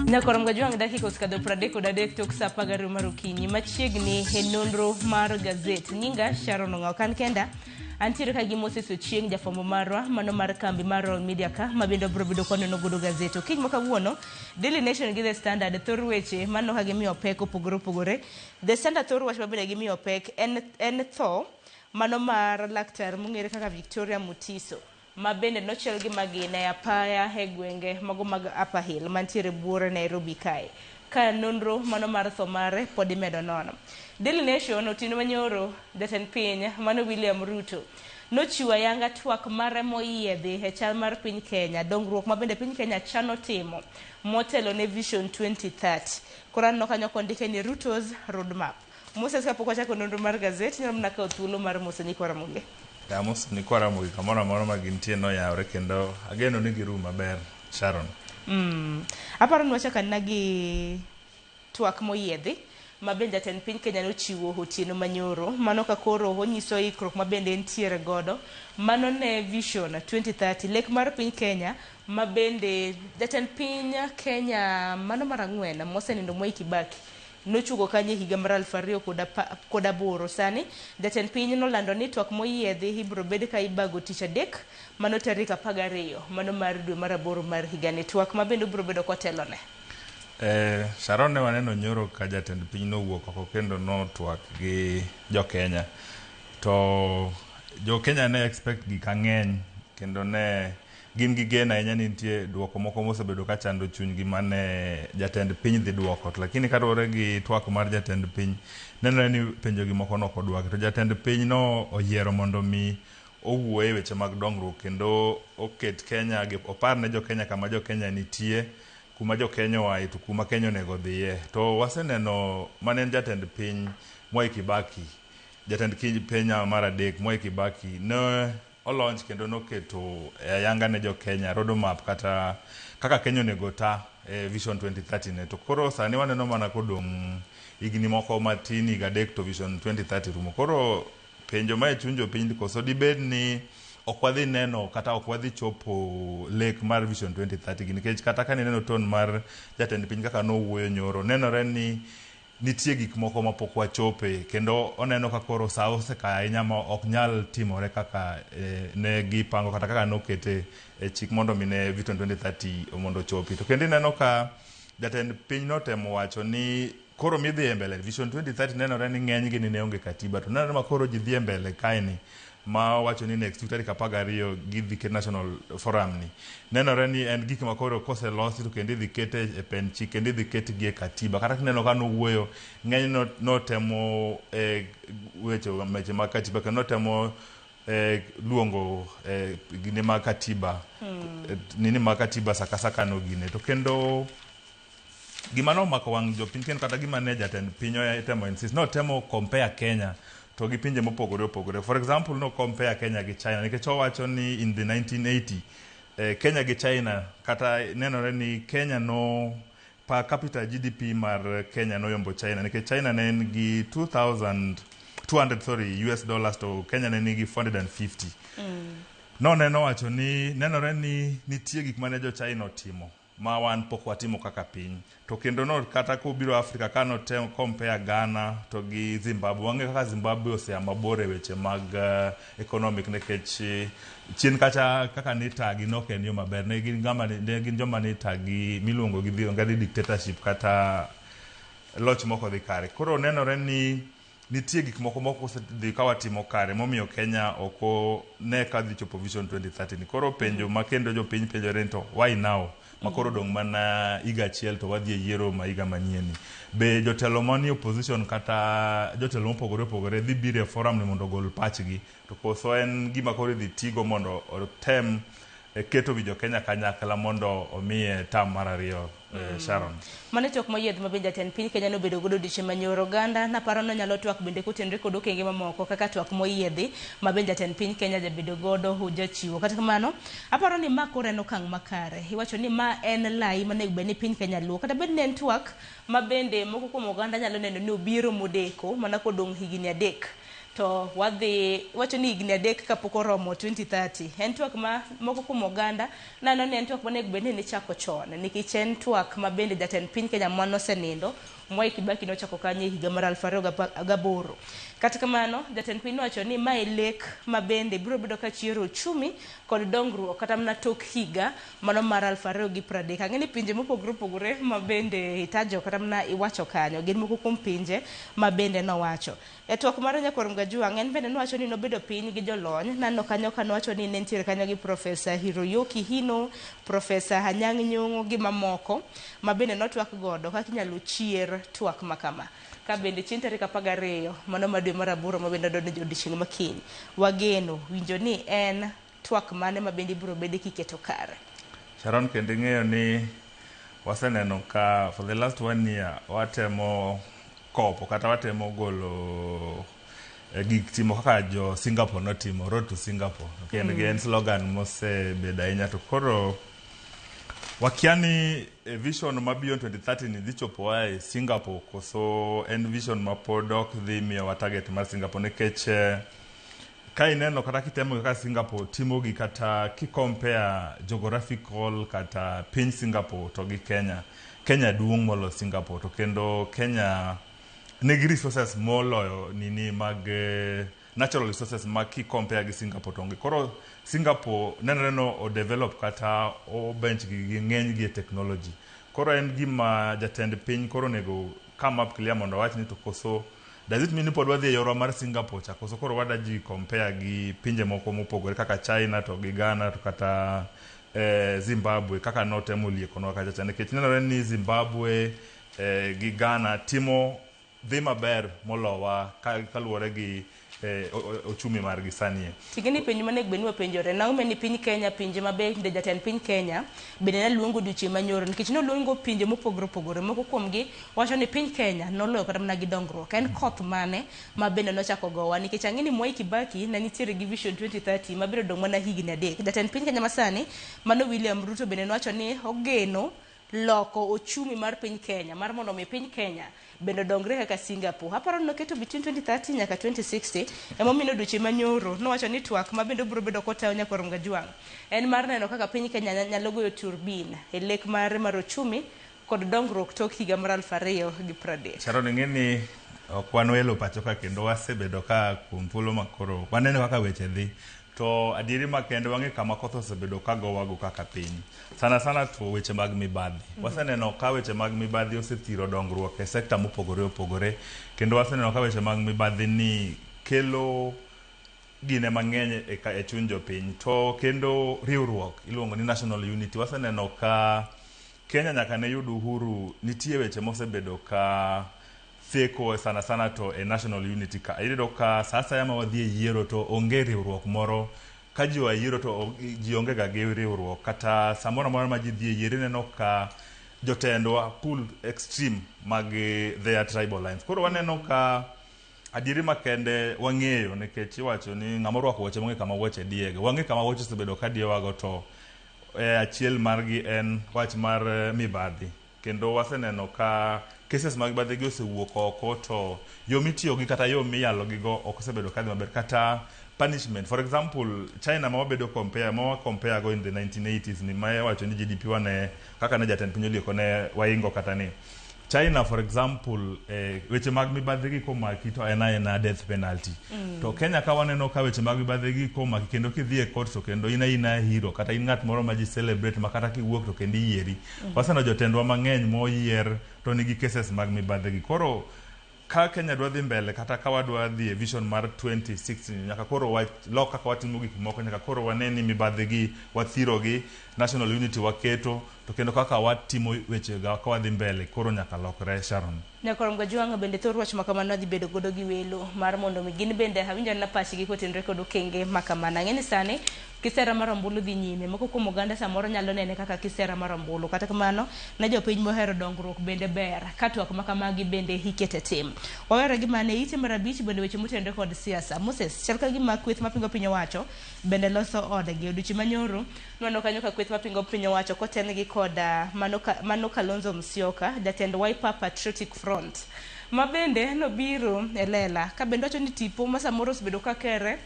Nyakorom Gajwang' dakika osekadho 33 tok saa 12 mar okinyi machiegni e nonro mar gazet. Nyinga Sharon Ong'aw kan kenda. Antiere ka gi Moses Ochieng' jafwambo marwa mano mar kambi mar Royal Media ka ma bende wabiro bedo kwanono godo gazet. Okinyi ma kawuono Daily Nation gi The Standard thor weche maneno ka gimiyo pek opogore opogore. The Standard thor wach ma bende gimiyo pek en, en tho mano mar laktar mong'ere kaka Victoria Mutiso ma bende nochiel gi magina e apaya e gwenge mago mag Upper Hill mantiere buore Nairobi kae ka nonro mano mar tho mare pod imedo nono. Daily Nation otieno manyoro jatend piny mano William Ruto nochiwo ayanga twak mare moyiedhi e chal mar piny Kenya, dongruok ma bende piny Kenya chano timo motelo ne Vision 2030. Koro aneno kanyo kondike ni Ruto's Roadmap. Moses kapok wachako nonro mar gazet, inyalo mana kawo thuolo mar moso nyikwa Ramogi. Amoso nyikwa Ramogi kamoro amora ma gintie noyawre kendo ageno ni girum maber Sharon. Aparo ni wachako anena gi twak moyiedhi ma bende jatend piny Kenya nochiwo otieno manyoro. Mano ka koro onyiso ikruok ma bende entiere godo. Mano ne Vision 2030, lek mar piny Kenya ma bende jatend piny Kenya mano mar ang'wen mosenindo Mwai Kibaki nochuogo kanyo e higa mar 2008. Sani jatend piny nolando ni twak moyiedhi ibiro bed ka ibago tich adek mano tarik 12 mano mar dwe mar aboro mar higani. Twak ma bende obiro bedo kotelone. Sharon ne waneno nyoro ka jatend piny nowuok oko kendo notwak gi jo-Kenya. To jo-Kenya ne expect gik ang'eny kendo ne gin gi geno ahinya ni nitie duoko moko mosebedo ka chando chunygi mane jatend piny dhi duoko. To lakini kaluwore gi twak mar jatend piny, nenore ni penjogi moko nok odwoki. To jatend piny no oyiero mondo mi owuo e weche mag dongruok kendo oket Kenya, opar ne jo-Kenya kama jo-Kenya nitie, kuma jo-Kenya oaye to kuma Kenya onego odhiye. To waseneno mane en jatend piny Mwai Kibaki, jatend Kenya mar adek Mwai Kibaki ne olaunch kendo noketo e ayanga ne jo-Kenya roadmap kata kaka Kenya onego ta e Vision 2030 ne. To koro sani waneno mana kodong' higni moko matin, higa adek to Vision 2030 rumo. Koro penjo ma e chuny jopiny koso dibed ni ok wadhi neno kata ok wadhi chopo lek mar Vision 2030 gi nikech kata ka nineno tone mar jatend piny kaka nowuoyo nyoro, nenore ni nitie gik moko mapok wachope kendo oneno ka koro sa osekayo ahinya ma ok nyal timore kaka ne gipango kata kaka nokete e chik mondo mi ne Vision 2030 mondo ochopi. To kendo ineno ka jatend piny notemo wacho ni koro midhi e mbele Vision 2030 nenore ni ng'enygi ni ne onge katiba to nenore ma koro ji dhi e mbele kae ni ma wacho ni next week tarik 12 gidhi ket national forum ni nenore ni en gik ma koro koselosi to kendo idhi kete e pen chik kendo idhi ketgi e katiba kata kineno ka nowuoyo ng'eny notemo e weche weche mag katiba kendo notemo luongo gine mag katiba nini mag katiba saka saka no gine to kendo gima nomako wang' jopiny kendo kata gima ne jatend piny otemo insist notemo compare Kenya to gi pinje mopogore opogore. For example, no compare Kenya gi China nikech owacho ni in the 1980 Kenya gi China kata nenore ni Kenya no per capita GDP mar Kenya noyombo China nikech China ne en gi 2200, sorry, US dollars to Kenya ne nigi 450. Noneno wacho ni nenore ni nitie gik mane jo China otimo ma wan pok watimo kaka piny. To kendo no kata kobiro Africa ka notem compare Ghana to gi Zimbabwe, wang'eyo kaka Zimbabwe osea mabor e weche mag economic nikech chien kacha kaka nitagi nok en yo maber. Ne gin ngama ne gin joma nitagi miluongo gi dho ngere ni dictatorship kata loch mok odhi kare. Koro nenore ni nitie gik moko mok osedhi ka watimo kare momiyo Kenya ok ne ka dhi chopo Vision 2030 ni. Koro penjo ma kendo jopiny penjore ni to why now? Ma koro odong' mana higa achiel to wadhi e yiero ma higa manyien ni. Be jotelo manie opposition kata jotelo mopogore opogore dhi biro e forum ni mondo ogol pachgi to koso en gima koro idhi tigo mondo otem keto wi jo-Kenya kanyakla mondo omiye term mar ariyo, Sharon. Mano e twak moyiedh ma bende jatend piny Kenya nobedo godo odiochieng' manyoro. Oganda naparo nonyalo twak bende kotenore kod okenge mamoko kaka twak moyiedhi ma bende jatend piny Kenya jabedo godo jachiwo. Kata kamano, aparo ni ma koro en okang' makare. Iwacho ni ma en lai monego bed ni piny Kenya luwo. Kata bed ni en twak ma bende moko kuom oganda nyalo neno ni obiro modeko mana kodong' higni adek. To wadhi wacho ni higni 3 kapok oromo 2030. En twak ma moko kuom oganda neno ni en twak monego bed ni nichako chon, nikech en twak ma bende jatend piny Kenya manosenindo Mwai Kibaki nochako kanyo e higa mar 2008. Kata kamano, jatend piny nowacho ni mae lek ma bende biro bedo ka chiero uchumi kod dongruok kata mana tok higa mano mar 2030. Ang'e ni pinje mopogore opogore ma bende itajo kata mana iwacho kanyo gin moko kuom pinje ma bende nowacho. E twak mare Nyakwar Mgajwang' en bende nowacho ni nobedo piny gi jolony naneno kanyo ka nowacho ni ne nitiere kanyo gi Profesa Hiroyuki Hino, Profesa Anyang' Nyong'o gi mamoko ma bende notwak godo kaka inyalo chier twak ma kama. Ka bende chieng' tarik 12 mano ma dwe mar aboro ma bende odonjo odiochieng' ma kiny, wageno winjo ni en twak mane ma bende ibiro bede kiketo kare. Sharon, kendo ing'eyo ni waseneno ka for the last 1 year watemo kopo kata watemo golo gik timo kaka jo Singapore notimo, Road to Singapore. Kendo en slogan mosebedo ahinya, to koro wakia ni vision ma Beyond 2030 ni dhi chopowa e Singapore koso en vision ma pod ok dhi miyowa target mar Singapore, nikech ka ineno kata kitemo kaka Singapore timo gi kata ki compare geographical kata piny Singapore to gi Kenya, Kenya duong' moloyo Singapore, to kendo Kenya nigi resources moloyo nini mag natural resources ma ki compare gi Singapore to onge. Koro Singapore nenore no o develop kata o bench gi ng'eny gi e technology. Koro en gima jatend piny koro onego come up clear mondo owach ni to koso does it mean ni pod wadhi e yorwa mar Singapore cha, koso koro wada ji compare gi pinje moko mopogore kaka China to gi Ghana to kata Zimbabwe kaka notemo liekonwa kacha cha, nikech nenore ni Zimbabwe gi Ghana timo dhi maber molowa kaluwore gi ochumi margi sani. Ting'eni penjo manego bed ni wapenjore, nang'o ni piny Kenya, pinje ma bende jatend piny Kenya bende ne luongo odiochieng' manyoro, nikech noluongo pinje mopogore opogore, moko kuomgi wacho ni piny Kenya noloyo kata mana gi dongruok. En koth mane ma bende nochako gowa, nikech ang'e ni Mwai Kibaki ne nitiere gi Vision 2030 ma biro dong' mana higni 3. Jatend piny Kenya masani mano William Ruto bende nowacho ni ogeno loko ochumi mar piny Kenya mar mondo mi piny Kenya bende odongre kaka Singapore. Aparo ni noketo between 2030 nyaka 2060, emomiyo odiochieng' manyoro nowacho ni twak ma bende obiro bedo kotayo Nyakwar Mgajwang' en mar neno kaka piny Kenya nyalo goyo turbin e lek mare mar ochumi kod dongruok tok higa mar 2030. Sharon, ing'e ni ok wan welo pacho ka, kendo wasebedo ka kuom thuolo makoro waneno kaka weche dhi. To adieri makende wang'e kama koth osebedo ka gowago kaka piny. Sana sana to weche mag mibadhi. Waseneno ka weche mag mibadhi osethiro dongruok e sekta mopogore opogore, kendo waseneno ka weche mag mibadhi ni kelo gine mang'eny e chuny jopiny. To kendo riwruok iluongo ni national unity. Waseneno ka Kenya nyaka ne yud uhuru nitie weche mosebedo ka theko sana sana to e national unity ka. Iyudo ka sa asaya ma wadhi e yiero to onge riwruok moro, ka ji oa yiero to ji onge ga gi riwruok, kata samoro amora ma ji dhi e yiero ineno ka jotendwa pull extreme mag their tribal lines. Koro waneno ka adieri makende wang'eyo, nikech iwacho ni ng'ama orwako wuoche mong'e kama wuoche diyege. Wang'e kama wuoche osebedo ka diyowago, to achiel margi en wach mar mibadhi. Kendo waseneno ka cases mag mibadhi gi osewuok oko, to yo mitiyo gi kata yo miyalo gi go ok osebedo kadhi maber, kata punishment. For example, China ma wabedo compare ma wa compare go in the 1980s ni ma iwacho ni GDP wa ne kaka ne jatend piny olieko ne waingo kata ni China for example, weche mag mibadhi gi komaki to en aena death penalty. To Kenya ka waneno ka weche mag mibadhi gi komaki kendo kidhi e court to kendo in aina hero, kata in ng'at moro ma ji celebrate ma kata kiwuok to kendo iyieri. Waseneno jotendwa mang'eny moyier to nigi cases mag mibadhi gi. Koro ka Kenya dwa dhi mbele kata ka wadwa dhi e vision mar 2060, nyaka koro walok kaka watimo gik moko, nyaka koro wane ni mibadhi gi wathiro gi, national unity waketo, to kendo kaka watimo weche ga ka wadhi mbele koro nyaka lokre, Sharon. Nyakwar Mgajwang' bende thor wach makamano adhi bedo godo gi welo mar mondo mi gin bende awinjo na pachgi kotenore kod okenge makamano. Ang'e ni sani kisera mar ombulu dhi nyime, moko kuom oganda samoro nyalo nene kaka kisera mar ombulu, kata kamano ne jopiny mohero dongruok bende ber ka twak makamagi bende ikete tim. Wawere gi mane ite mar 5 bende weche motenore kod siasa. Moses, chal ka gima kweth mapingo piny owacho bende loso odgi. Odiochieng' manyoro nwaneno kanyo ka kweth mapingo piny owacho koten gi kod mano Kalonzo Musyoka, jatend Wiper Patriotic Front. Ma bende nobiro e lela ka bende wacho ni tipo ma samoro osebedo ka kere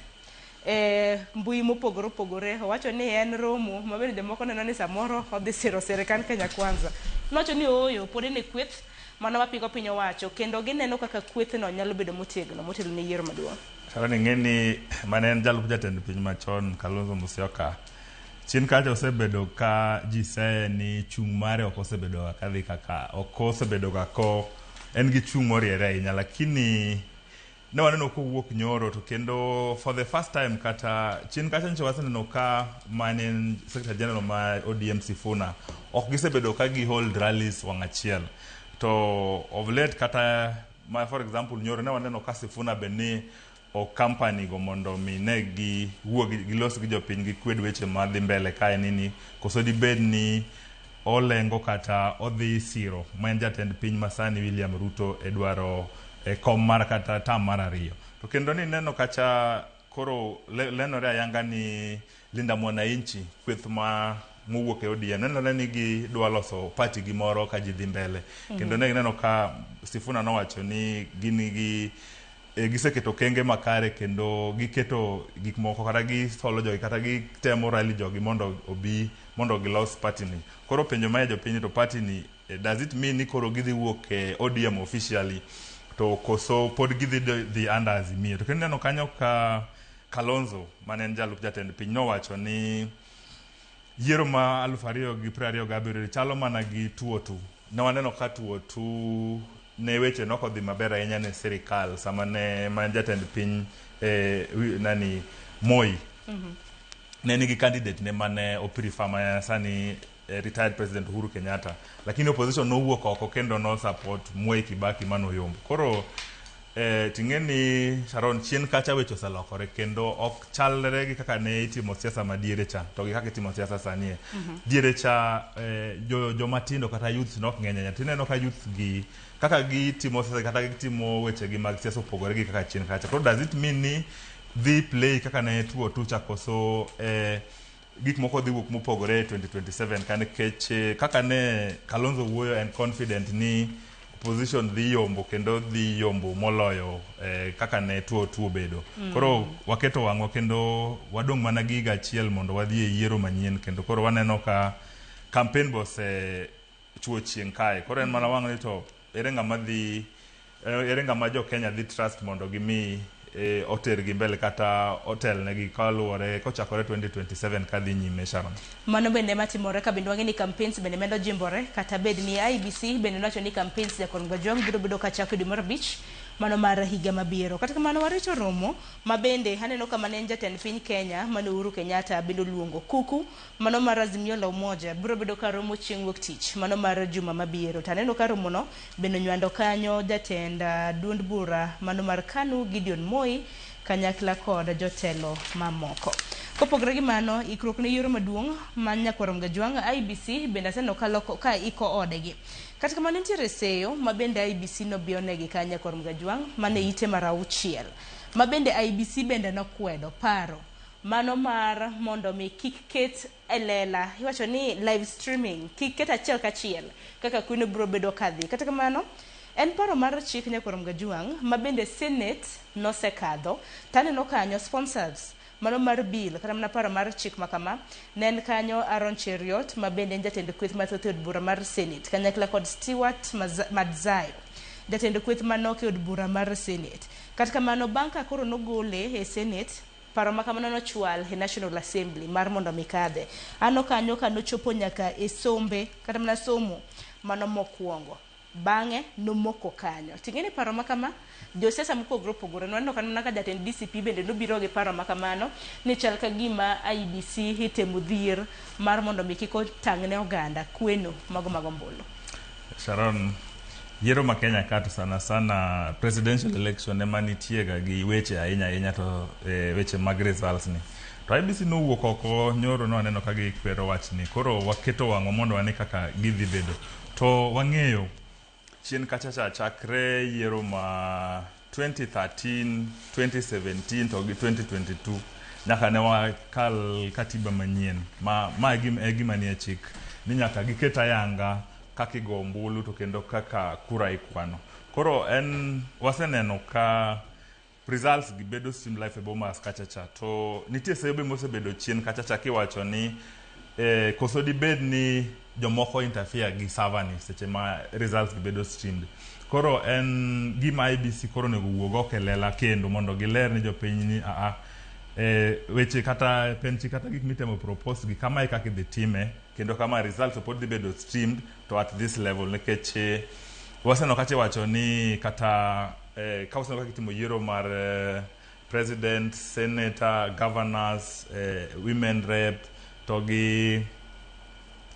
e mbui mopogore opogore. Owacho ni en romo ma bende jomoko neno ni samoro odhi siro sirikand Kenya Kwanza. Nowacho ni ooyo, pod en e kweth mano mapingo piny owacho kendo gineno kaka kwethno nyalo bedo motegno motelo ne yiero maduong'. Sharon, ing'e ni mane en jalup jatend piny machon Kalonzo Musyoka chien kacha osebedo ka ji seye ni chung' mare ok osebedo ga kadhi kaka ok osebedo ga ko en gi chung' moriere ahinya, lakini ne waneno kowuok nyoro to kendo for the first time kata chien kacha nyocha waseneno ka mane en Secretary General ma ODM Sifuna ok gisebedo ka gi hold rallies wang' achiel. To of late kata ma for example nyoro ne waneno ka Sifuna be ni o company go mondo mi ne gi wuo gilos gi jopiny gikwed weche madhi mbele kae nini koso dibed ni olengo kata odhi siro ma en jatend piny masani William Ruto e dwaro e kom mar kata tam mar ariyo. To kendo ni neno kacha koro lenore ayanga ni Linda Mwananchi kweth ma mowuok e ODM nenore ni gidwa loso party gi moro ka ji dhi mbele. Kendo ne gineno ka Sifuna nowacho ni gin gi giseketo okenge makare kendo giketo gik moko kata gisolo jogi kata gitemo rally jogi mondo obi mondo gilos party ni. Koro penjo ma jopiny to party ni does it mean ni koro gidhi wuok e ODM officially to koso pod gidhi dhi under Azimio? To kendo ineno kanyo ka Kalonzo mane en jalup jatend piny nowacho ni yiero ma 2027 chalo mana gi 202. Ne waneno ka 202 ne weche nok odhi maber ahinya ne sirikal sama ne ma jatend piny nani Moi ne nigi candidate ne mane oprefer ma sani retired President Uhuru Kenyatta, lakini opposition nowuok oko kendo no support Mwai Kibaki manoyombo. Koro ting'e ni Sharon, chien kacha weche oselokore kendo ok chalre gi kaka ne itimo siasa ma diere cha to gi kaka itimo siasa sani. Diere cha joma tindo kata youths nok ng'eny ahinya. Tineno ka youths gi kaka gitimo siasa kata gitimo weche gi mag siasa opogore gi kaka chien kacha. Koro does it mean ni dhi play kaka ne 202 cha koso gik moko dhi wuok mopogore e 2027 ka? Nikech kaka ne Kalonzo wuoyo, en confident ni opposition dhi yombo kendo dhi yombo moloyo kaka ne 202 obedo. Koro waketo wang'wa kendo wadong' mana gi higa achiel mondo wadhi e yiero manyien, kendo koro waneno ka campaign be ose chuo chieng' kae. Koro en mana wang' ni to ere ng'ama dhi ere ng'ama jo Kenya dhi trust mondo gimi otergi mbele kata otelnegi kaluwore kochakore 2027 kadhi nyime, Sharon. Mano bende matimore ka bende wang'e ni campaigns bende medo jimbore, kata bed ni IEBC bende nowacho ni campaigns jakon Gajwang' biro bedo kachako e dwe mar 5 mano mar higa mabiro. Kata kamano warito romo ma bende aneno ka mane en jatend piny Kenya mane Uhuru Kenyatta bende oluongo kuku mano mar Azimio la Umoja biro bedo ka romo chieng' wuok tich mano mar juma mabiro. To aneno ka romono bende onywando kanyo jatend duond bura mano mar KANU Gideon Moi kanyakla kod jotelo mamoko. Kopogore gi mano, ikruok ne yiero maduong' ma Nyakwar Gajwang', IEBC bende aseneno ka loko ka iko odegi. Kata kamano nitiere seyo ma bende IEBC nobionegi ka Nyakwar Gajwang' mane ite mar 6 ma bende IEBC bende nokwedo paro mano mar mondo mi kik ket e lela, iwacho ni live streaming kik ket achiel kachiel kaka kweno biro bedo kadhi. Kata kamano en paro mar chik Nyakwar Gajwang' ma bende Senate nosekadho, taneno kanyo sponsors mano mar bill kata mana paro mar chik makama ne en kanyo Aaron Cheruiyot ma bende en jatend kweth mathoth e od bura mar Senate kanyakla kod Stewart Madzayo, jatend kweth manok e od bura mar Senate. Kata kamano bang' ka koro nogole e Senate, paro ma kamano nochwal e National Assembly mar mondo mi kadhe. Ano kanyo ka nochopo nyaka e sombe kata mana somo mano mokwongo, bang'e nomoko kanyo. Ting'e ni paro ma kama josiasa mopogore opogore nwaneno kata mana ka jatend DCP bende nobiro gi paro ma kamano ni chal ka gima IEBC itemo dhier mar mondo mi kik otang' ne oganda kweno mago mag ombulu. Sharon, yiero ma Kenya ka to sana sana presidential election ema nitie ga gi weche ahinya ahinya to weche mag results ni. To IEBC nowuok oko nyoro no aneno ka gikwero wachni. Koro waketo wang'wa mondo wane kaka gidhi bedo. To wang'eyo chien kacha cha chakre yiero ma 2013, 2017 to gi 2022 nyaka ne wakal katiba manyien ma e gima nie chik ni nyaka giket ayanga kaka igo ombulu to kendo kaka kura ikwano. Koro en waseneno ka results gi bedo stream live e Bomas kacha cha to nitie seyo be mosebedo chien kacha cha kiwacho ni koso dibed ni jomoko interfere gi server ni seche ma results gi bedo streamed. Koro en gima IEBC koro onego wuog oko e lela kendo mondo giler ni jopiny ni aa weche kata penchi kata gik mitemo propose gi kama e kaka idhi time kendo kama results pod dhi bedo streamed to at this level nikech waseneno kacha iwacho ni kata ka waseneno kaka itimo yiero mar president, senator, governors, women rep to gi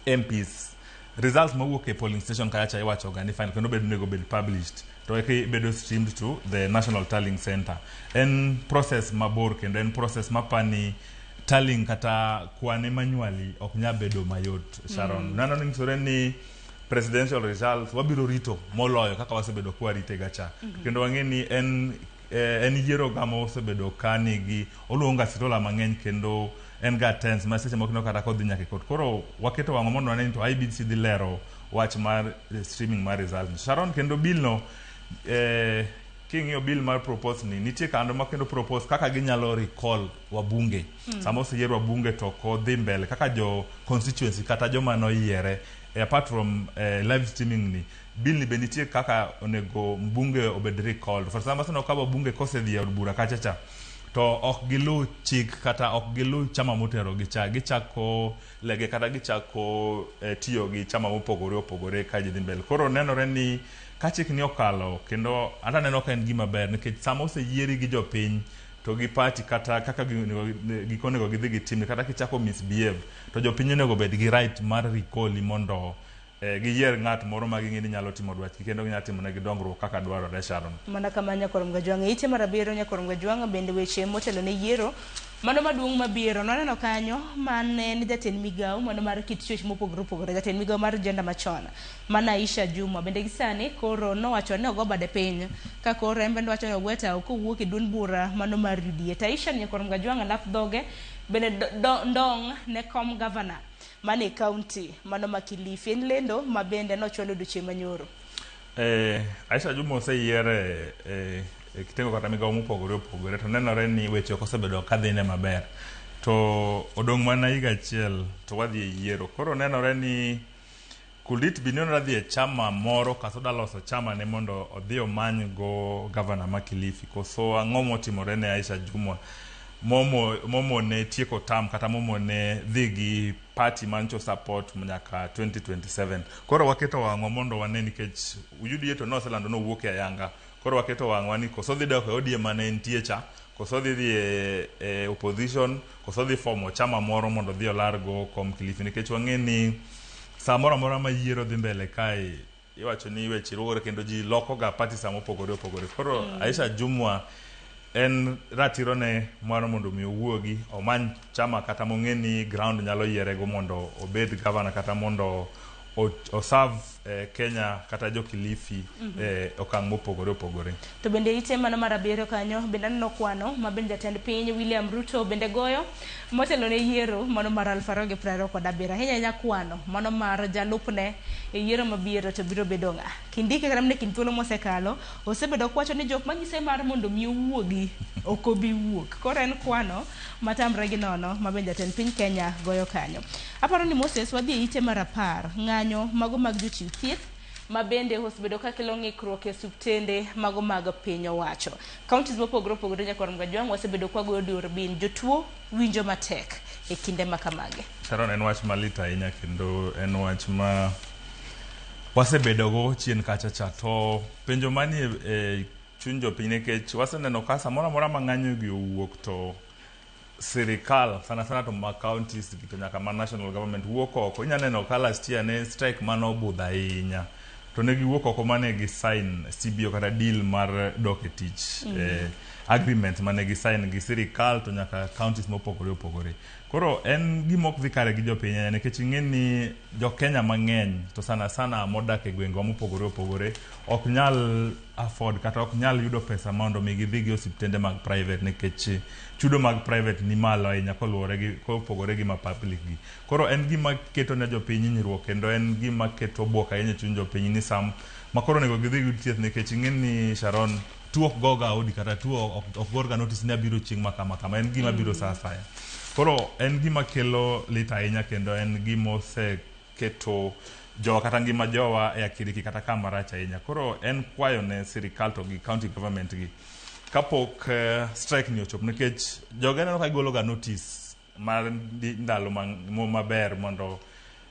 MPs. Results mawuok e polling station kacha iwacho ga ni final kendo bed onego bed published to eka bedo streamed to the National Tallying Center. En process mabor kendo en process mapani tallying kata kwane manually ok nyal bedo mayot Sharon. Nano nyisore ni presidential results wabiro rito moloyo kaka wasebedo kwarite ga cha. Kendo wang'e ni en yiero ga mosebedo ka nigi oluongo ga sitola mang'eny kendo en ga tense ma seche moko ineno kata kodhi nyaka e court. Koro waketo wang'wa mondo wane ni to IEBC dhi lero wach mar streaming mar results. Sharon kendo bill no king'iyo bill mar propose ni nitie kando ma kendo propose kaka ginyalo recall wabunge. Sama oseyier wabunge to ok odhi mbele kaka jo constituency kata joma noyiere apart from live streaming ni bill ni be nitie kaka onego mbunge obed recalled. For example, aseneno ka wabunge kosedhi e od bura kacha cha to ok gilu chik kata ok gilu chama motero gi cha gichako lege kata gichako tiyo gi chama mopogore opogore ka ji dhi mbele. Koro nenore ni ka chik ni okalo kendo ata aneno ka en gima ber nikech sama oseyieri gi jopiny to gi party kata kaka gik onego gidhi gitim kata kichako misbehave to jopiny onego bed gi right mar recall mondo giyier ng'at moro ma ging'e ni nyalo timo dwachgi kendo ginyalo timo negi dongruok kaka dwarore Sharon. Mana kama Nyakwar Mgajwang' e ite mar abiriyo Nyakwar Mgajwang' bende weche motelo ne yiero mano maduong' mabiro nwaneno kanyo mane en jatend migawo mano mar kit chwech mopogore opogore jatend migawo mar gender machon mana Aisha Juma bende gi sani koro nowacho ni ogo bade piny ka koro en bende wacho ni ogweta kowuok e duond bura mano mar UDA. To Aisha Nyakwar Mgajwang' lap dhoge bende ndong' ne kom gavana mane county mano ma Kilifi en lendo ma bende nochwalo odiochieng' manyoro. Aisha Juma oseyier e kitengo kata migawo mopogore opogore to nenore ni weche ok osebedo kadhine maber to odong' mana higa achiel to wadhi e yiero. Koro nenore ni could it be ni odwa dhi e chama moro kaso odwa loso chama ne mondo odhi omany go gavana ma Kilifi koso ang'o motimore ne Aisha Juma momone tieko term kata momone dhi gi party mancho support nyaka 2027. Koro waketo wang'wa mondo wane nikech UDA to noselando nowuok e ayanga. Koro waketo wang'wa ni koso dhi dok e ODM mane entie cha koso dhi dhi e opposition koso dhi fomo chama moro mondo odhi olar go kom Kilifi nikech wang'e ni samoro amora ma yiero dhi mbele kae iwacho ni weche ruwore kendo ji loko ga party sama opogore opogore. Koro Aisha Jumwa en ratiro ne mar mondo mi owuogi omany chama kata mong'e ni ground nyalo yiere go mondo obed governor kata mondo oserve Kenya kata jo Kilifi okang' mopogore opogore. To bende ite mano mar abiriyo kanyo bende aneno kwano ma bende jatend piny William Ruto bende goyo motelo ne yiero mano mar 2027 ahinya ahinya kwano mano mar jalupne e yiero mabiro to biro bedo ng'a. Kindiki kata mana e kind thuolo mosekalo osebedo kowacho ni jok manyise mar mondo mi owuogi ok obi wuok. Koro en kwano matamre gi nono ma bende jatend piny Kenya goyo kanyo. Aparo ni Moses wadhi e ite mar 10 ng'anyo mago mag jochiw thieth ma bende osebedo ka kelo ng'ikruok e osiptende mago mag piny owacho. Counties mopogore opogore Nyakwar Mgajwang' wasebedo kwagoyo durbin jotuo winjo matek e kinde ma kamagi. Sharon en wach malit ahinya kendo en wach ma wasebedo go chien kacha cha to penjo manie e chuny jopiny nikech waseneno ka samoro amora ma ng'anyo gi owuok to sirikal sana sana to ma counties gi to nyaka ma national government wuok oko. Inya neno ka last year ne strike mane obudho ahinya to ne giwuok oko mane gi sign CBO kata deal mar dok e tich. agreements mane gisign gi sirikal to nyaka counties mopogore opogore. Koro en gima ok dhi kare gi jopiny ahinya nikech ing'e ni jo-Kenya mang'eny to sana sana modak e gwengewa mopogore opogore ok nyal afford kata ok nyal yudo pesa mondo mi gidhi gi osiptende mag private nikech chudo mag private ni malo ahinya koluwore gi kopogore gi ma public gi. Koro en gima keto ne jopiny hinyruok kendo en gima keto buok ahinya e chuny jopiny ni sam ma koro onego gidhi giyud thieth nikech ing'e ni Sharon tuo ok goga odi kata tuo ok gorga notice ni abiro chieng' ma kama kama en gima biro sa asaya. Koro en gima kelo lit ahinya kendo en gima oseketo jowa kata ngima jowa e akiriki kata kama rach ahinya. Koro en kwayo ne sirikal to gi county government gi kapok strike ni ochopo nikech jogi aneno ka gigolo ga notice mar ndalo maber mondo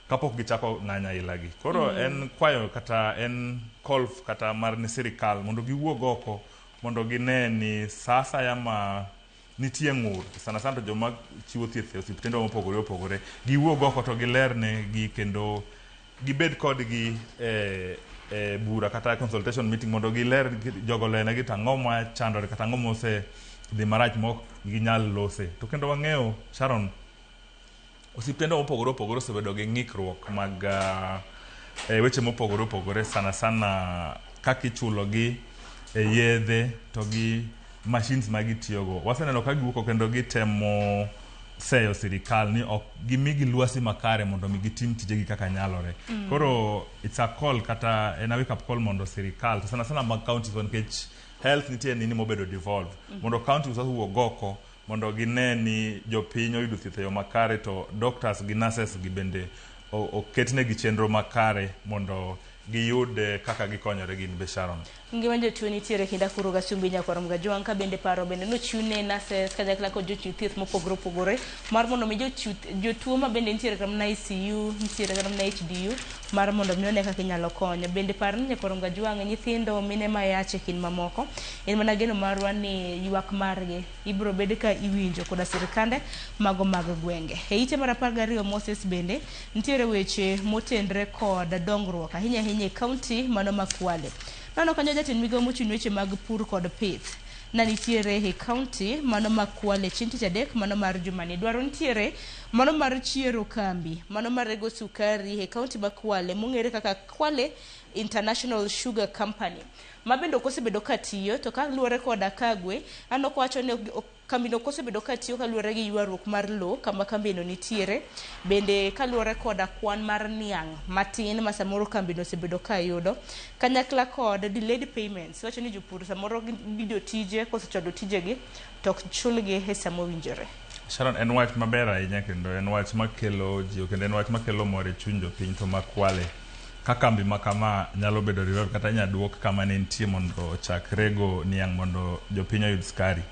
kapok gichako ng'anyo aila gi. Koro en kwayo kata en call kata mar ne sirikal mondo giwuog oko mondo gine ni sa asaya ma nitie ng'ur sana sana to joma chiwo thieth e osiptende mopogore opogore giwuog oko to giler ne gi kendo gibed kodgi e bura kata consultation meeting mondo giler jogo lernegi to ang'o machandore kata ang'o mose dhi marach mok ginyal lose. To kendo wang'eyo Sharon osiptende mopogore opogore osebedo gi ng'ikruok mag weche mopogore opogore sana sana kaka ichulogi e yedhe to gi machines ma gitiyogo. Waseneno ka giwuok kendo gitemo seyo sirikal ni ok gimigi lwasi makare mondo mi gitim tijegi kaka nyalore. Koro it's a call kata en a wake up call mondo sirikal to sana sana mag counties nikech health nitie nini mobedo devolved mondo counties owuog oko mondo gine ni jopiny oyudo thieth e yo makare to doctors gi nurses gi bende oketnegi chenro makare mondo giyud kaka gikonyore gin be Sharon. Ngima jotuo nitiere kinda kuro Gasumbi nyakwar Mgajwang' ka bende paro bende nochiw ne nurses kanyakla kod jochiw thieth mopogore opogore mar mondo mi jochiw jotuo ma bende nitiere kata mana ICU nitiere kata mana HDU mar mondo mi one kaka inyalo konyo. Bende par ni nyakwar Mgajwang' nyithindo mine mayach e kind mamoko en mana geno marwa ni ywak margi ibiro bed ka iwinjo koda sirikande mago mag gwenge. E ite mar 12 Moses bende nitiere weche motenre kod dongruok ahinya ahinya e kaunti mano ma Kwale. Nano kanyo jatend migao mochung' weche mag pur kod pith na nitiere e kaunti mano ma Kwale chieng' tich adek mano mar jumani. Dwaro nitiere mano mar chiero kambi mano mar rego sukari e kaunti ma Kwale mong'ere kaka Kwale International Sugar Company ma bende ok osebedo ka tiyo to kaluwore koda Kagwe aneno kowacho ni kambino ok osebedo ka tiyo kaluwore gi ywaruok mar lowo kama kambino nitiere bende kaluwore koda kwan mar niang' matin ma samoro kambino osebedo ka yudo kanyakla kod delayed payments wacho ni jopur samoro gi jotije kosechwalo tijegi to ok chulgi e sama owinjore. Sharon, en wach maber ahinya kendo en wach makelo jiwo kendo en wach makelo mor e chuny jopiny to ma Kwale ka kambi ma kama nyalo bedo revive kata inya duok kama ne nitie mondo ochak rego niang' mondo jopiny oyud sukari.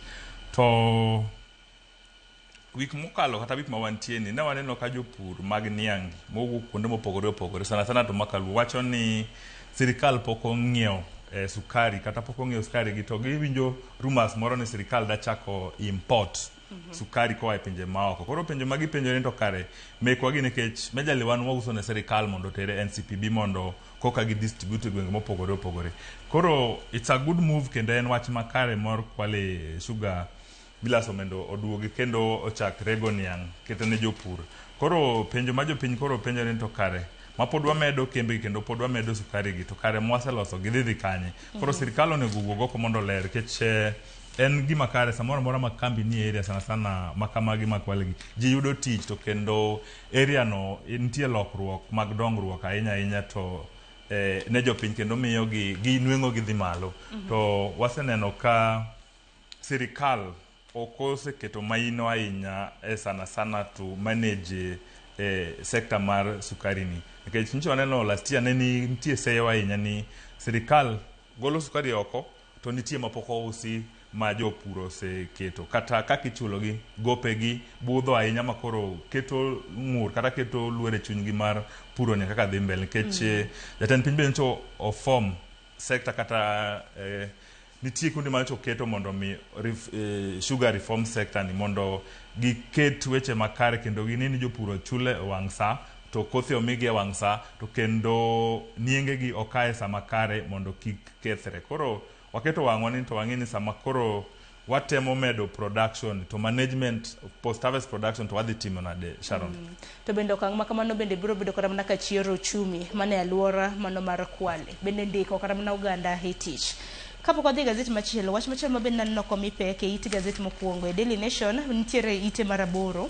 To wik mokalo kata wik ma wantie ni ne waneno ka jopur mag niang' mowuok kuonde mopogore opogore sana sana to makaluo wacho ni sirikal pok ong'iewo sukari kata pok ong'iewo sukari gi to giwinjo rumors moro ni sirikal da chako import sukari koa e pinje maoko. Koro penjo ma gipenjore ni to kare mekwa gi nikech majorly wan wauso ne sirikal mondo otere NCPB mondo koka gi distribute e gwenge mopogore opogore. Koro it's a good move kendo en wach makare mar Kwale Sugar Millers mondo oduogi kendo ochak rego niang' keto ne jopur. Koro penjo ma jopiny koro penjore ni to kare ma pod wamedo kembe gi kendo pod wamedo sukari gi to kare mwaseloso gi dhi dhi kanye. Koro sirikal onego owuog oko mondo oler nikech en gima kare samoro amora ma kambi nie area sana sana ma kamagi ma Kwale gi ji yudo tich to kendo area no nitie lokruok mag dongruok ahinya ahinya to ne jopiny kendo miyo gi nweng'o gi dhi malo. To waseneno ka sirikal ok oseketo maino ahinya e sana sana to manage sector mar sukari ni nikech nyocha waneno last year ne nitie seyo ahinya ni sirikal golo sukari oko to nitie mapok ousi ma jopur oseketo kata kaka ichulogi gopegi budho ahinya ma koro keto ng'ur kata keto luor e chunygi mar puro ni kaka dhi mbele nikech jatend piny be nyocha oform sector kata nitie kuonde ma nyocha oketo mondo mi sugar reform sector ni mondo giket weche makare kendo gine ni jopur ochule e wang' sa to kothe omigi e wang' sa to kendo nienge gi okae sama kare mondo kik kethre. Koro waketo wang'wa ni to wang'e ni sama koro Watemo medo production to management post harvest production to wadhi timo nade, Sharon? To bende okang' ma kamano bende biro bedo kata mana ka chiero uchumi mane aluora mano mar Kwale bende ndiko kata mana oganda e tich. Kapok wadhi e gazet machielo, wach machielo ma bende naneno komi pek e it gazet mokwongo e Daily Nation nitiere ite mar 8.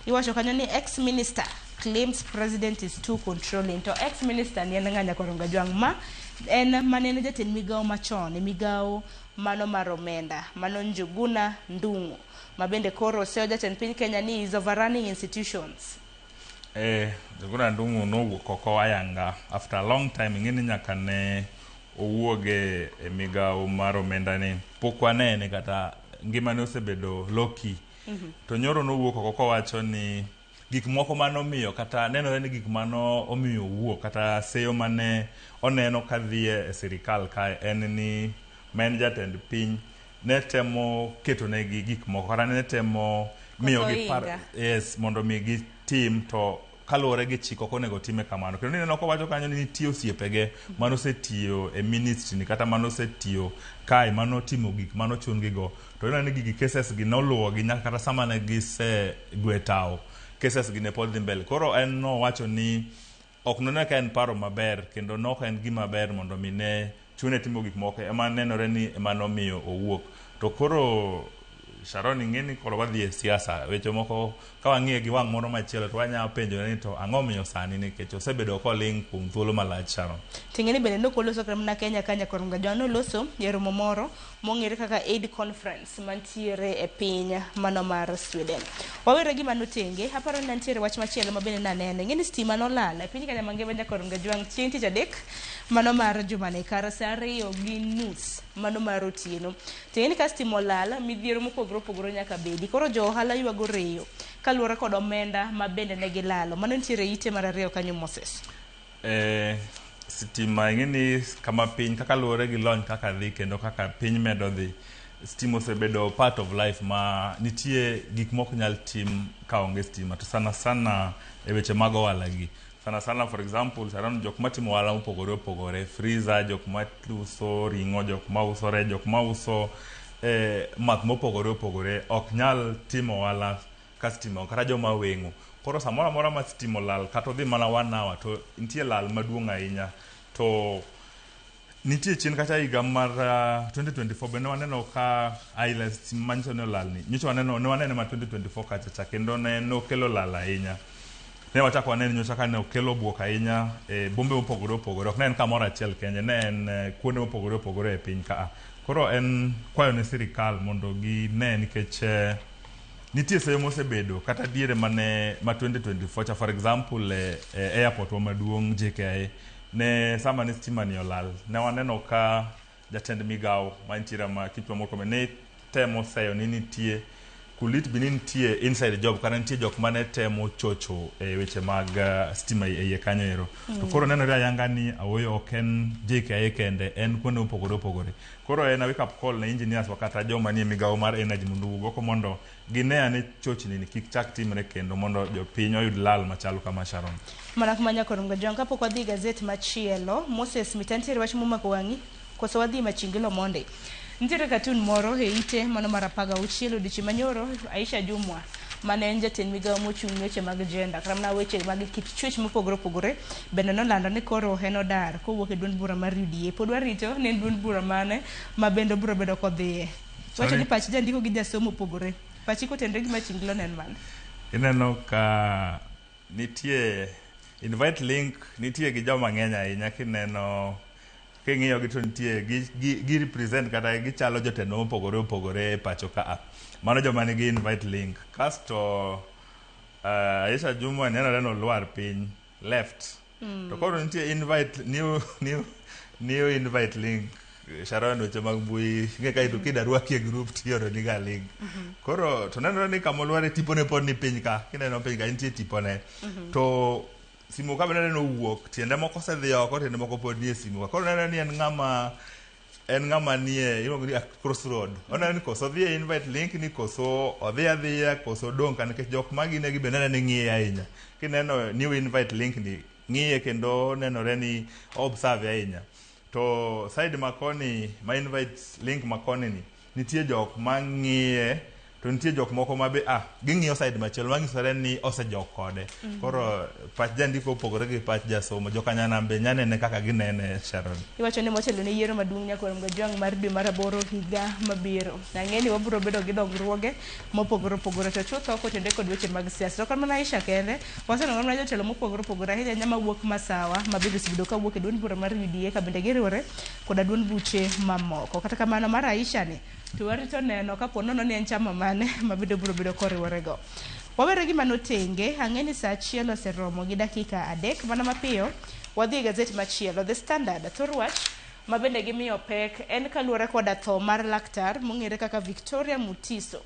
Iwacho kanyo ni ex minister claims president is too controlling. To ex minister ni en ng'a, Nyakwar Ongajwang'? Ma en mane en jatend migawo machon e migawo mano mar omenda, mano Njuguna Ndung'u, ma bende koro oseyo jatend piny Kenya ni is overrunning institutions. Njuguna Ndung'u nowuok oko ayanga after a long time. Ing'e ni nyaka ne owuog e migawo mar omenda ni pok wanene kata ngimane osebedo low key. To nyoro nowuok oko kowacho ni gik moko manomiyo kata nenore ni gik mano omiyo owuok kata seyo mane oneno kadhi e sirikal kae en ni ma en jatend piny ne temo ketonegi gik moko kata ne temo miyogi par, ohinga. Yes, mondo mi gitim to kaluwore gi chik ok onego time kamano. Kendo ineno kowacho kanyo ni nitie osiepege manosetiyo e ministry ni kata manosetiyo kae manotimo gik manochun gi go, to ineno ni gigi cases gi noluwogi nyaka kata sama ne gisegwe tawo, cases gi ne pod dhi mbele. Koro en nowacho ni ok none ka en paro maber kendo nok en gima ber mondo mi ne chune timo gik moko ema nenore ni ema nomiyo owuok. To koro Sharon, ing'e ni koro wadhi e siasa, weche moko ka wang'iye gi wang' moro machielo to wanyalo penjore ni to ang'o miyo sani, nikech osebedo koling' kuom thuolo malach, Sharon. Ting'e ni bende nokoloso kata mana Kenya ka, Nyakwar Ongajwang' noloso e romo moro mong'ere kaka Aid Conference mantiere e piny mano mar Sweden. Wawere gi mano tenge, aparo ni nitiere wach machielo ma bende naneno. Ing'e ni stima nolal e piny Kenya mangima, Nyakwar Ongajwang', chieng' tich adek mano mar jumani kar sa 2:30 mano mar otieno. Ting'e ni ka stima olal, midhiero mopogore opogore nyaka bedi. Koro jo ohala ywago reyo kaluwore kod omenda ma bende ne gilalo. Mano nitiere ite mar 2 kanyo, Moses. Sitima ing'e ni kama piny kaka luwore gi lony kaka dhi kendo kaka piny medo dhi, stima osebedo part of life ma nitie gik mok nyal tim ka onge stima, to sana sana e weche mag ohala gi sana sana, for example, Sharon, jok matimo ohala mopogore opogore, freezer, jok mauso ring'o, jok mauso rech, jok mauso math mopogore opogore ok nyal timo ohala ka stima, kata joma weng'o. Koro samoro amora ma stima olal kata odhi mana one hour to nitie lal maduong' ahinya. To nitie chien kata higa mar 2024 bende waneno ka aila stima manyiso ni olal ni nyocha waneno ne wanene ma 2024 kacha cha kendo ne nokelo lal ahinya. Ne wachako wanene nyocha ka ne okelo buok ahinya e bombe mopogore opogore, ok ne en kamoro achiel kende, ne en kuonde mopogore opogore e piny ka. Koro en kwayo ne sirikal mondo gine nikech nitie seyo mosebedo kata diere mane ma 2024 cha, for example, e airport wa maduong' JKIA, ne sama ne stima ni olal ne waneno ka jatend migawo mantiere ma Kipchumba Murkomen ne temo seyo ni nitie could it be ni nitie inside job kata nitie jok mane temo chocho e weche mag stima e iye kanyo ero. To koro nenore ayanga ni awoyo ok en JKIA kende, en kuonde mopogore opogore. Koro en a wake up call ne engineers wa kata joma nie migawo mar energy mondo owuog oko mondo gine ane chochni ni kik chak timre kendo mondo jopiny oyud lal machalo kama, Sharon. Mana kuma, Nyakwar Ongajwang', kapok wadhi e gazet machielo, Moses Mita, nitiere wach momako wang'i koso wadhi Machingilo monde? Nitiere katun moro e ite mano mar 16 odiochieng' manyoro. Aisha Jumwa mane en jatend migawo mochung' ne weche mag gender kata mana weche mag kit chwech mopogore opogore bende nolando ni koro en odar kowuok e duond bura mar UDA. Pod warito ni en duond bura mane ma bende obiro bedo kodhiye. Wacho ni pach jandiko gi jasomo opogore. Pachi kotenre gi Machingilo ne en mane? Ineno ka nitie invite link, nitie gi joma ng'eny ahinya. Kineno king'iyo gi to nitie gi represent kata gichalo jotelo mopogore opogore e pacho ka. Mano joma nigi invite link. Kasto Aisha Jumwa nenore nolwar piny left. To koro nitie invite new invite link. Sharon, weche mag mbui ing'e ka kida rwaki e group tioro ni ga link. Koro to nenore ni kamolware tipone pod ni piny ka. Kineno piny ka nitie tipone. To simu ka bende neno owuok, tiende moko osedhi oko, tiende moko pod nie simu ka. Koro nenore ni en ng'ama nie iluongo ni crossroad. Oneno ni koso odhi e invite link ni, koso odhi adhiya, koso odong' ka, nikech jok ma gine gi be nenore ni ng'iye ahinya. Kineno new invite link ni ng'iye kendo nenore ni observe ahinya. To side makoni ma invite link makoni ni Nitie jok mang'iye to nitie jok moko ma be ging'iyo side machielo manyisore ni osejok kode. Koro pach jandiko opogore gi pach jasomo. Jokanyanam be nya nene kaka ginene, Sharon. Iwacho ni motelo ne yiero maduong' Nyakwar Mgajwang' mar dwe mar aboro higa mabiro. Ang'e ni wabiro bedo gi dongruoge mopogore opogore to chutho kotenore kod weche mag siasa. To ok mana Aisha kende, waseneno mana jotelo mopogore opogore ahinya ahinya mawuok Masawa ma bende osebedo kawuok e duond bura mar UDA ka bende giriwore koda duond buche mamoko. Kata kamano mar Aisha ni to warito neno kapo nono ni en chama mane ma bende biro bedo koriworego. Wawere gi mano tenge, ang'e ni saa achiel oseromo gi dakika 3 mana mapiyo wadhi e gazet machielo The Standard. Thor wach ma bende gimiyo pek en kaluwore koda tho mar laktar mong'ere kaka Victoria Mutiso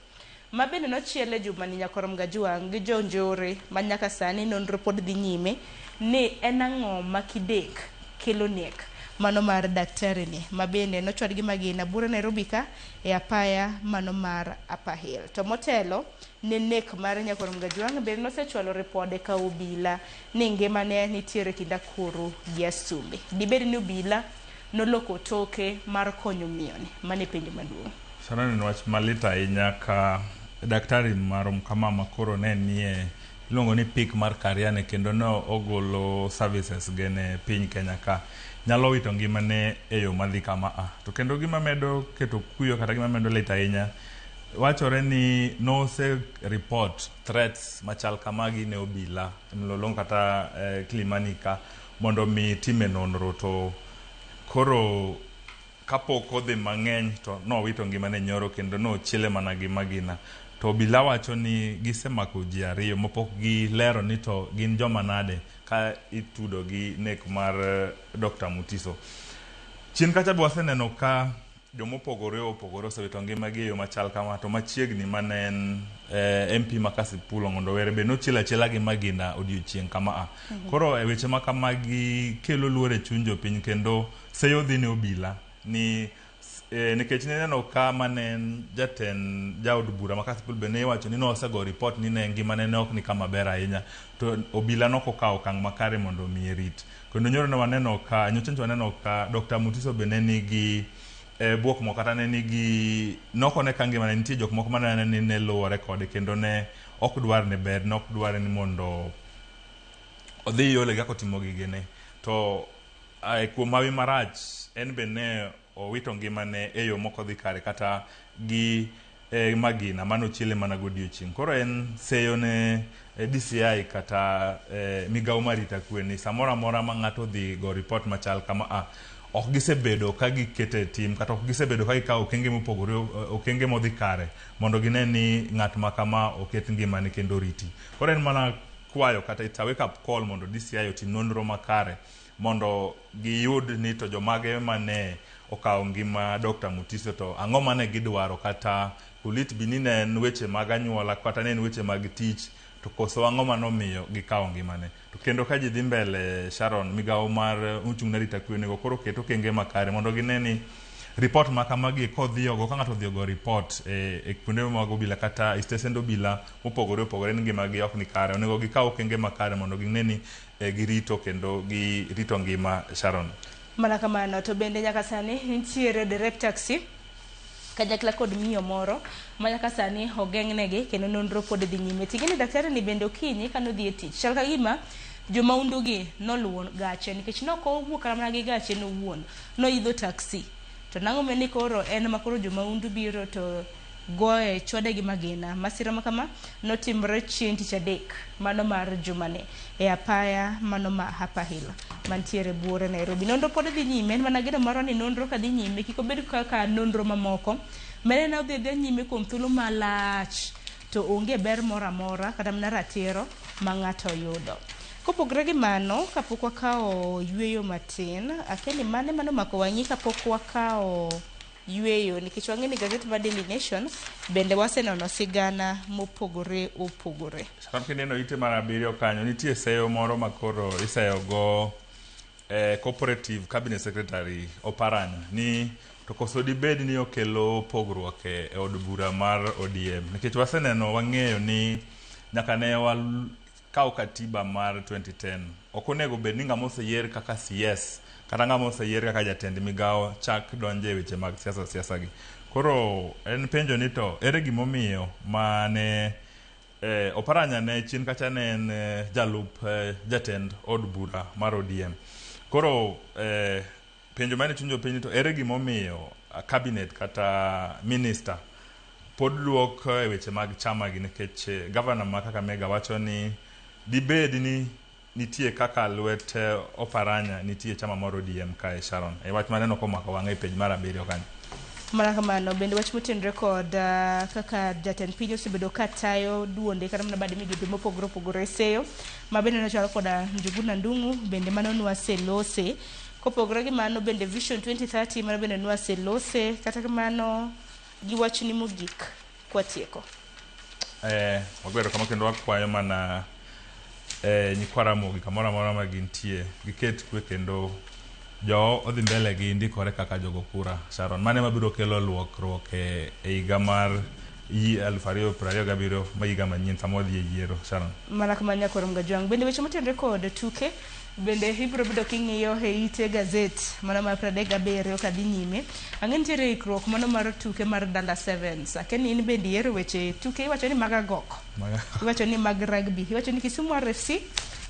ma bende nochiel e jumani Nyakwar Mgajwang' gi jonjore ma nyaka sani nonro pod dhi nyime ni en ang'o ma kidek kelo nek mano mar daktari ni ma bende nochwad gi magina buore Nairobi ka e apaya mano mar Upper Hill. To motelo ne nek mar Nyakwar Mgajwang' bende nosechwalo ripode ka obila ni ngimane nitiere kind akuru gi asumbe. Dibed ni obila noloko toke mar konyo miyoni? Mano e penjo maduong'. Sharon, en wach malit ahinya ka daktari marom kama ma koro ne nie iluongo ni peak mar career ne kendo ne ogolo services ge ne piny Kenya ka nyalo wito ngimane e yo madhi kama a. To kendo gima medo keto kuyo kata gima medo lit ahinya, wachore ni nose report threats machal kamagi ne obila Mlolongo kata Kilimani ka mondo mi time nonro to koro kapok odhi mang'eny to nowito ngimane nyoro kendo nochiele mana gi magina. To obila wacho ni gisemako ji 2 mopok gilero ni to gin joma nade ka itudo gi nek mar Dr. Mutiso. Chien kacha be waseneno ka jomopogore opogore osewito ngimagi e yo machal kama to machiegni mane en MP ma Kasipul Ong'ondo Were be nochiel achiela gi magina odiochieng' kama a. Koro e weche ma kamagi kelo luor e chuny jopiny kendo seyo dhi ne obila ni nikech nineno ka mane en jatend jaod bura ma Kasipul be ne iwacho ni nosego report ni ne ngimane ne ok ni kama ber ahinya to obila nokokawo okang' makare mondo omiye rit. Kendo nyoro ne waneno ka nyocha waneno ka Dr. Mutiso be ne nigi buok moko kata ne nigi nokone ka ngimane nitie jok moko mane ni ne luwore kode kendo ne ok dwar ne ber ne ok dwar ni mondo odhi yole kaka otimo gigene to kuom hawi marach en be ne owito ngimane e yo mok odhi kare kata gi magina manochiele mana godiochieng'. Koro en seyo ne DCI kata migawo mar arita kwe ni samoro amora ma ng'ato odhi go report machal kama a ok gisebedo ka gikete tim kata ok gisebedo ka gikawo okenge mopogore okenge modhi kare mondo gine ni ng'at ma kama oket ngimane kendo oriti. Koro en mana kwayo kata it's a wake up call mondo DCI otim nonro makare mondo giyud ni to jomage mane okawo ngima Dr. Mutiso to ang'o mane gidwaro kata kulit bi ni ne en weche mag anyuola kata ne en weche mag tich to koso ang'o manomiyo gikawo ngimane. To kendo ka ji dhi mbele Sharon, migawo mar ochung' ne arita kwe onego koro ket okenge makare mondo gine ni report ma kamagi kodhi ogo ka ng'ato odhi ogo report e kuonde mag obila kata e stesend obila mopogore opogore ni ngimagi ok ni kare onego gikaw okenge makare mondo gine ni girito kendo girito ngima Sharon. Mana kamano to bende nyaka sani nitiere derep taxi kanyakla kod miyo moro ma nyaka sani ogeng'negi kendo nonro pod dhi nyime. Ting'e ni daktari ni bende okinyi kanodhi e tich chal ka gima jomaundu gi noluwo gache nikech nok owuok kata mana gi gache nowuon noidho taxi to nang'o ni koro en ma koro jomaundu biro to goye chwade gi magina. Masira ma kama notimore chieng' tich adek mano mar jumani e apaya mano ma Upper Hill mantiere buore Nairobi. Nonro pod dhi nyime, en mana geno marwa ni nonro ka dhi nyime kik obed kaka nonro mamoko mane ne odhi adhiya nyime kuom thuolo malach to onge ber moro amora kata mana ratiro ma ng'ato yudo. Kopogore gi mano, kapok wakawo yueyo matin, akia ni mane manomako wang'i kapok wakawo yueyo nikech wang'e ni gazet mar Daily Nation bende wasenono sigana mopogore opogore. Sharon kineno ite mar 7 kanyo nitie seyo moro ma koro iseyo go cooperative cabinet secretary Oparanya ni to koso dibed ni okelo pogruok e od bura mar ODM nikech waseneno wang'eyo ni nyaka ne wakaw katiba mar 2010 ok onego bed ni ng'ama oseyier kaka CS kata ng'ama oseyier kaka jatend migawo chak donje e weche mag siasa gi. Koro en penjo ni to ere gimomiyo mane Oparanya ne chien kacha ne en jalup jatend od bura mar ODM. Koro penjo mane chuny jopiny ni to ere gimomiyo cabinet kata minister pod duok e weche mag chama gi nikech governor ma Kakamega wacho ni dibed ni nitie kaka lwet Oparanya nitie chama mar ODM kae Sharon. E wach maneno komako wang'a e page mar 7 kanyo. Mana kamano bende wach motenore kod kaka jatend piny osebedo ka tayo duonde kata mana bade migepe mopogore opogore seyo ma bende nochalo koda Njuguna Ndung'u bende mano nwaselose. Kopogore gi mano bende Vision 2030 mano bende nwaselose kata kamano gi wachni mogik kwatieko. Wagwero kama kendo wakwayo mana nyikwa Ramogi kamoro amora ma gintie giket kwe kendo jo odhi mbele gi ndikore kaka jogo kura Sharon. Mano ema biro kelo lokruok e higa mar 2027 ma higa manyien sama wadhi e yiero Sharon. Mana kamano Nyakwar Mgajwang'. Bende weche motenore kod tuke bende ibiro bedo king'iyo e ite gazet mana mar 37 kadhi nyime. Ang'e nitiere ikruok mano mar tuke mar Dala Sevens. Akia ni in bende ihero weche tuke iwacho ni mag agoko. Iwacho ni mag rugby. Iwacho ni Kisumu RFC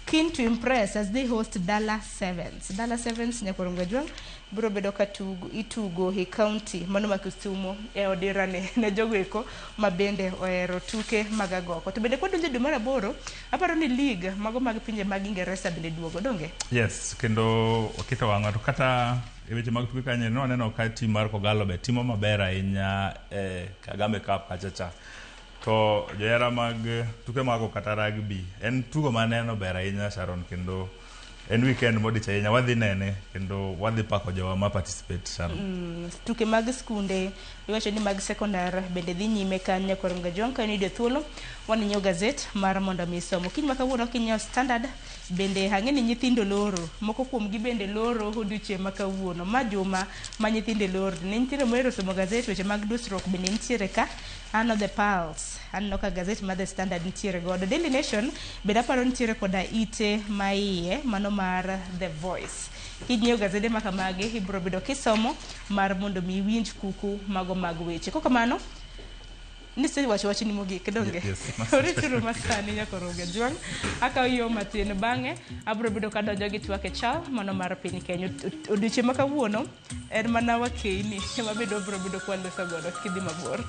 keen to impress as they host Dala Sevens. Dala Sevens Nyakwar Mgajwang' biro bedo ka itugo e county mano ma Kisumu e odira ne jogo eko ma bende ohero tuke mag agoko. To bende kwadonjo e dwe mar 8, aparo ni league mago mag pinje mag Ingeresa bende duogo, donge? Yes, kendo waketo wang'wa to kata e weche mag tuke kanyo ne waneno ka team mar Kogalo be timo maber ahinya e Kagame Cup kacha cha. To johera mag tuke mag kata rugby en tugo maneno ber ahinya Sharon kendo en weekend modich ahinya wadhi nene kendo wadhi pako jowa ma participate Sharon. Tuke mag skunde iwacho ni mag sekondar bende dhi nyime kanyo Nyakwar Mgajwang' ka in thuolo wanyiewo gazet mar mondo mi isom. Okinyi ma kawuono kinyiewo Standard bende ang'e ni nyithindo loro moko kuom gi bende loro odiochieng' ma kawuono ma juma ma nyithindo loro. Ne nyithindo mohero somo gazet weche mag dusruok bende nitiere ka. Aneno The Pulse, aneno ka gazet mar The Standard nitiere godo. Daily Nation bende aparo nitiere koda ite ma iye mano mar The Voice. Kinyiewo gazede ma kamagi ibiro bedo kisomo mar mondo mi iwinj kuku mago mag weche. Kokamano nisewacho wachni mogik donge? Yes. Orituru masani Nyakwar Mgajwang'. Akawo yo matin bang'e abiro bedo kadonjo gi twak e chal mano mar piny Kenya. Odiochieng' ma kawuono en mana wakeini ema bende wabiro bedo kwaloso godo kik idhi mabor.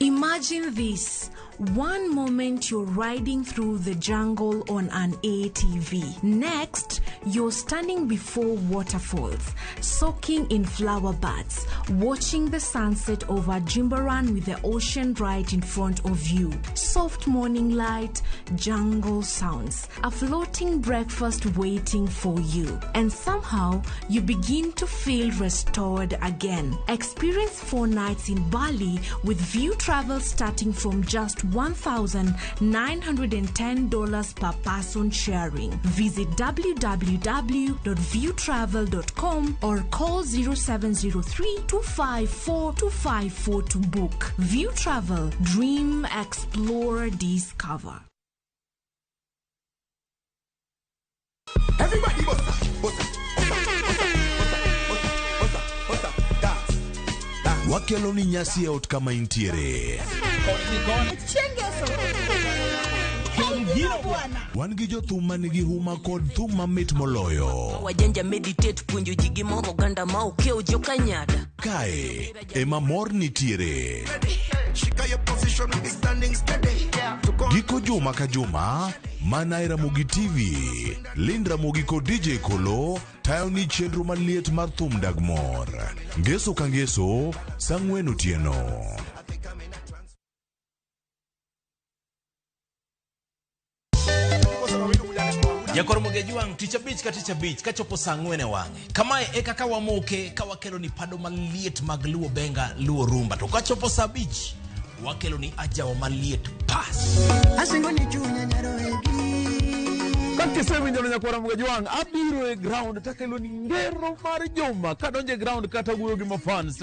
Imagine this. One moment you're riding through the jungle on an ATV. Next, you're standing before waterfalls, soaking in flower buds, watching the sunset over Jimbaran with the ocean right in front of you. Soft morning light, jungle sounds, a floating breakfast waiting for you. And somehow, you begin to feel restored again. Experience 4 nights in Bali with View Travel starting from just $1,910 per person sharing. Visit www.viewtravel.com or call 0703 254 254 to book. View Travel. Dream, explore, discover. Everybody bossa, bossa, bossa, bossa, bossa, bossa, dance, dance. Wakelo ni nyasi e ot kama intiere. Wan gi jothum manigi huma kod thum mamit moloyo. Wajanja meditate puonjo ji gi moro oganda ma okew jokanyada. Kae ema mor nitiere. Giko juma ka juma mana e Ramogi TV, Lind Ramogi kod DJ Kolo tayo ni chenro maliet mar thum dag mor. Ngeso ka ngeso, saa 4 otieno. Jakor Mugejwang' tich abich ka tich abich kachopo saa 4 e wang'e. Kamae e kaka wamoke ka wakelo ni pado maliet mag Luo Benga, Luo Rumba. To kachopo saa 5 wakelo ni ajawa maliet pas. Asingo ni chunya nyaro egi. Kakisewinjo no nyakwara Mugajwang', abiro e ground takelo ni ngero mar juma. Kadonjo e ground kata wuoyo gi mafans.